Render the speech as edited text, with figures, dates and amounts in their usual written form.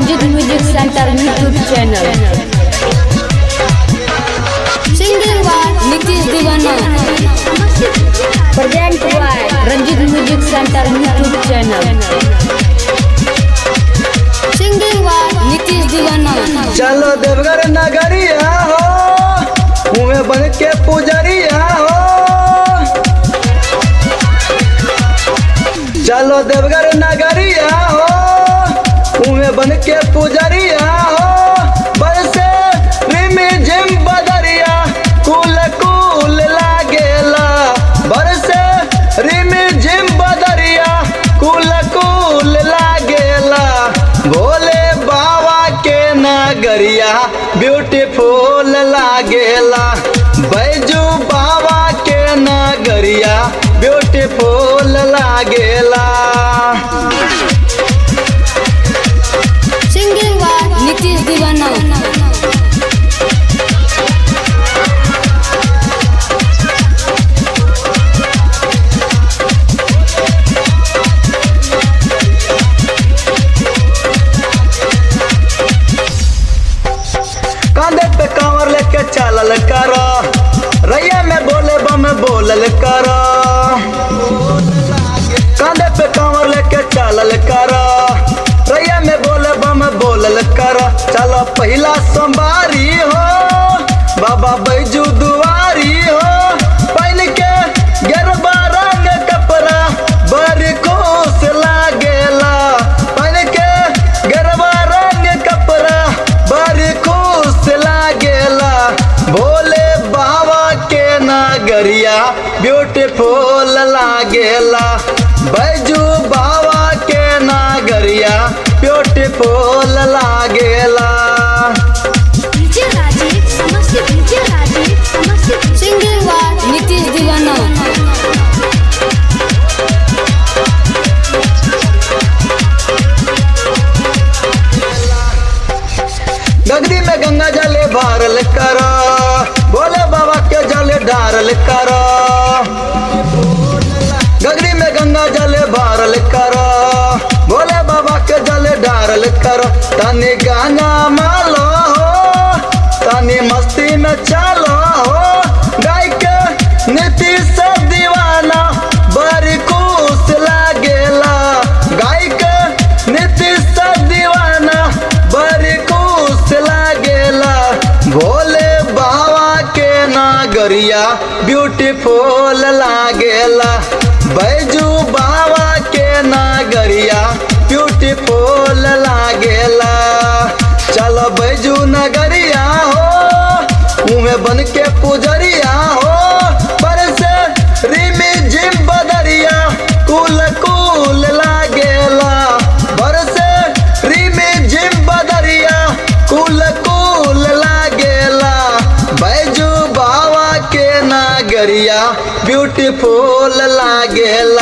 Ranjit music centre YouTube channel. Singing by Nitish Deewana. Present by Ranjit music centre YouTube channel. Singing by Nitish Deewana. चलो देवघर नगरिया हो, उहे बन के पुजरिया हो। चलो देवघर नगरिया हो, उहे बन के पुजरिया हो। बरसे रिमी झिम बदरिया, कुल कुल लागेला। बरसे रिमी झिम बदरिया, कुल कुल लागेला। भोले बाबा के नगरिया ब्यूटीफुल लागेला। बैजू बाबा के नगरिया ब्यूटीफुल लागेला। सिंगिंग बाय नीतीश दीवाना। कांधे पे कांवर लेके चलल कर, रैया में बोले बम बोलल कर। कांधे पे कांवर लेके चलल कर, रैया में बोले बम बोलल कर। चलो पहला सोमवारी हो, बाबा बैजू दुआरी हो। पहन के गेरुआ रंग कपड़ा बड़ी खुश लागेला। पहन के गेरुआ रंग कपड़ा बड़ी खुश लागेला। भोले बाबा के नगरिया ब्यूटीफुल लागेला। बैजू बाबा के नगरिया ब्यूटीफुल लागेला। DJ Rajiv Samastipur. DJ Rajiv Samastipur. Singing by Nitish Deewana. गगरी में गंगा जले भरल कर, भोले बाबा के जल डारल कर। गगरी में गंगा जले भरल कर, भोले बाबा के जल डारल कर। तनी गाना मालो हो, तनी मस्ती में चलो हो। गाय के नीतीश दीवाना बड़ी खुश लागेला। गाय के नीतीश दीवाना बड़ी खुश लागेला। भोले बाबा के नगरिया ब्यूटीफुल लागेला। बैजू बाबा के नगरिया ब्यूटीफुल लागेला। चलो बैजू नगरिया हो, उहे बन के पुजरिया हो। बरसे रिमी झिम बदरिया, कुल कुल लागेला। बरसे रिमी झिम बदरिया, कुल कुल लागेला। बैजू बाबा के नगरिया ब्यूटीफुल लागेला।